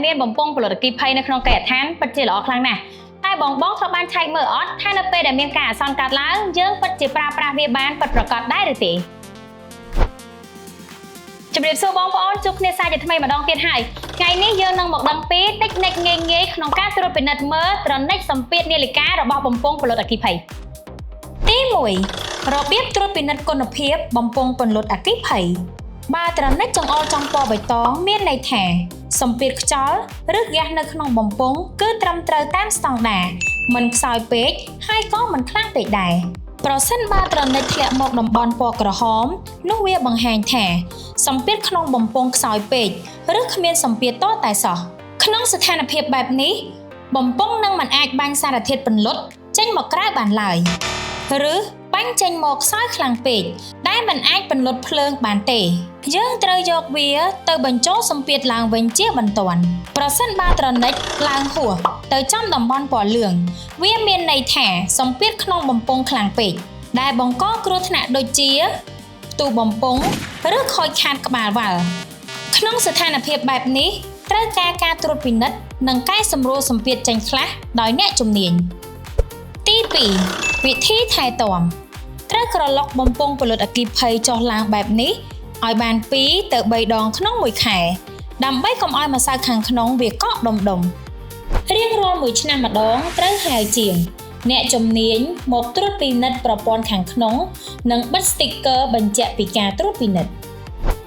មានបំពង់ពន្លត់អគ្គិភ័យនៅក្នុងគេហដ្ឋានពិតជាល្អខ្លាំងណាស់តែបងបងធ្លាប់បានឆែកមើលអត់ថានៅពេលដែលមានការអាសន្នកើតឡើងយើងពិតជាប្រើប្រាស់វាបានពិតប្រាកដដែរឬទេជំរាបសួរបងប្អូនជួបគ្នាសាជាថ្មីម្ដងទៀតហើយថ្ងៃនេះយើងនឹងមកដឹងពីតិចនិចងាយងាយក្នុងការត្រួតពិនិត្យមើលត្រនិចសម្ពាធនាឡិការបស់បំពង់ពន្លត់អគ្គិភ័យទី1របៀបត្រួតពិនិត្យគុណភាពបំពង់ពន្លត់អគ្គិភ័យបើត្រនិចចង្អុលចំពណ៌បៃតងមានន័យថាសម្ពាធខ្យល់ឬហ្គាសនៅក្នុងបំពង់គឺត្រឹមត្រូវតាមស្តង់ដារមិនខ្សោយពេកហើយក៏មិនខ្លាំងពេកដែរប្រសិនបើត្រនិចធ្លាក់មកតំបន់ពណ៌ក្រហមនោះវាបង្ហាញថាសម្ពាធក្នុងបំពង់ខ្សោយពេកឬគ្មានសម្ពាធតតែសោះក្នុងស្ថានភាពបែបនេះបំពង់នឹងមិនអាចបាញ់សារធាតុពន្លត់ចេញមកក្រៅបានឡើយឬបាញ់ចេញមកខ្សោយខ្លាំងពេកដែលមិនអាចពន្លត់ភ្លើងបានទេយើងត្រូវយកវាទៅបញ្ចូលសម្ពាធឡើងវិញជាបន្ទាន់ប្រសិនបើត្រនិចឡើងហួសទៅចំតំបន់ពណ៌លឿងវាមានន័យថាសម្ពាធក្នុងបំពង់ខ្លាំងពេកដែលបង្កគ្រោះថ្នាក់ដូចជាផ្ទុះបំពង់ឬខូចខាតក្បាលវ៉ាល់ក្នុងស្ថានភាពបែបនេះត្រូវការការត្រួតពិនិត្យនិងកែសម្រួលសម្ពាធចេញខ្លះដោយអ្នកជំនាញទី2វិធីថែទាំត្រូវក្រឡុកបំពង់ពន្លត់អគ្គិភ័យចុះឡើងបែបនេះឲ្យបាន2ទៅ3ដងក្នុងមួយខែដើម្បីកុំឲ្យម្សៅខាងក្នុងវាកកដុំដុំរៀងរាល់មួយឆ្នាំម្ដងត្រូវហៅជាងអ្នកជំនាញមកត្រួតពិនិត្យប្រព័ន្ធខាងក្នុងនិងបិទ sticker បញ្ជាក់ពីការត្រួតពិនិត្យ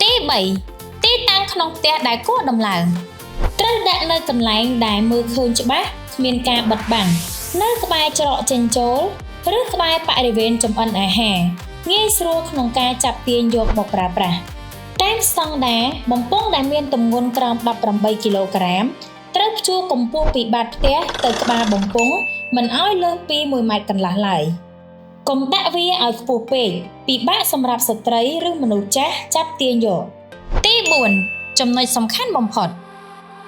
ទី3ទីតាំងក្នុងផ្ទះដែលគួរដំឡើងត្រូវដាក់នៅកន្លែងដែលមើលឃើញច្បាស់គ្មានការបិទបាំងនៅក្បែរច្រកចេញចូលឬក្បែរបរិវេណចម្អិនអាហារងាយស្រួលក្នុងការចាប់ទាញយកមកប្រើប្រាស់តាមស្តង់ដារបំពង់ដែលមានទម្ងន់ក្រោម18គីឡូក្រាមត្រូវព្យួរកម្ពស់ពីបាតផ្ទះទៅក្បាលបំពង់មិនឲ្យលើសពី1ម៉ែត្រកន្លះឡើយកុំដាក់វាឲ្យខ្ពស់ពេកពិបាកសម្រាប់ស្ត្រីឬមនុស្សចាស់ចាប់ទាញយកទី4ចំណុចសំខាន់បំផុត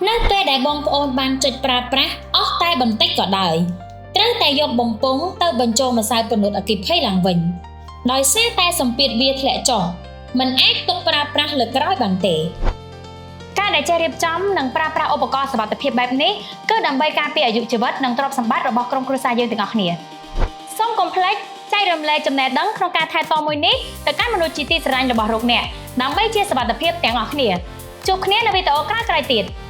នៅពេលដែលបងប្អូនបានចុចប្រើប្រាស់អស់តែបន្តិចក៏ដោយត្រូវតែយកបំពង់ទៅបញ្ចូលម្សៅពន្លត់អគ្គិភ័យឡើងវិញដោយសារតែសម្ពាធវាធ្លាក់ចុះមិនអាចទុកប្រើប្រាស់លើក្រោយបានទេការដែលចេះរៀបចំនិងប្រើប្រាស់ឧបករណ៍សុវត្ថិភាពបែបនេះគឺដើម្បីការពារអាយុជីវិតនិងទ្រព្យសម្បត្តិរបស់ក្រុមគ្រួសារយើងទាំងអស់គ្នាសូមកុំភ្លេចចែករំលែកចំណេះដឹងក្នុងការថែទាំមួយនេះទៅកាន់មនុស្សជាទីស្រឡាញ់របស់លោកអ្នកដើម្បីជាសុវត្ថិភាពទាំងអស់គ្នាជួបគ្នានៅវីដេអូក្រោយៗទៀត។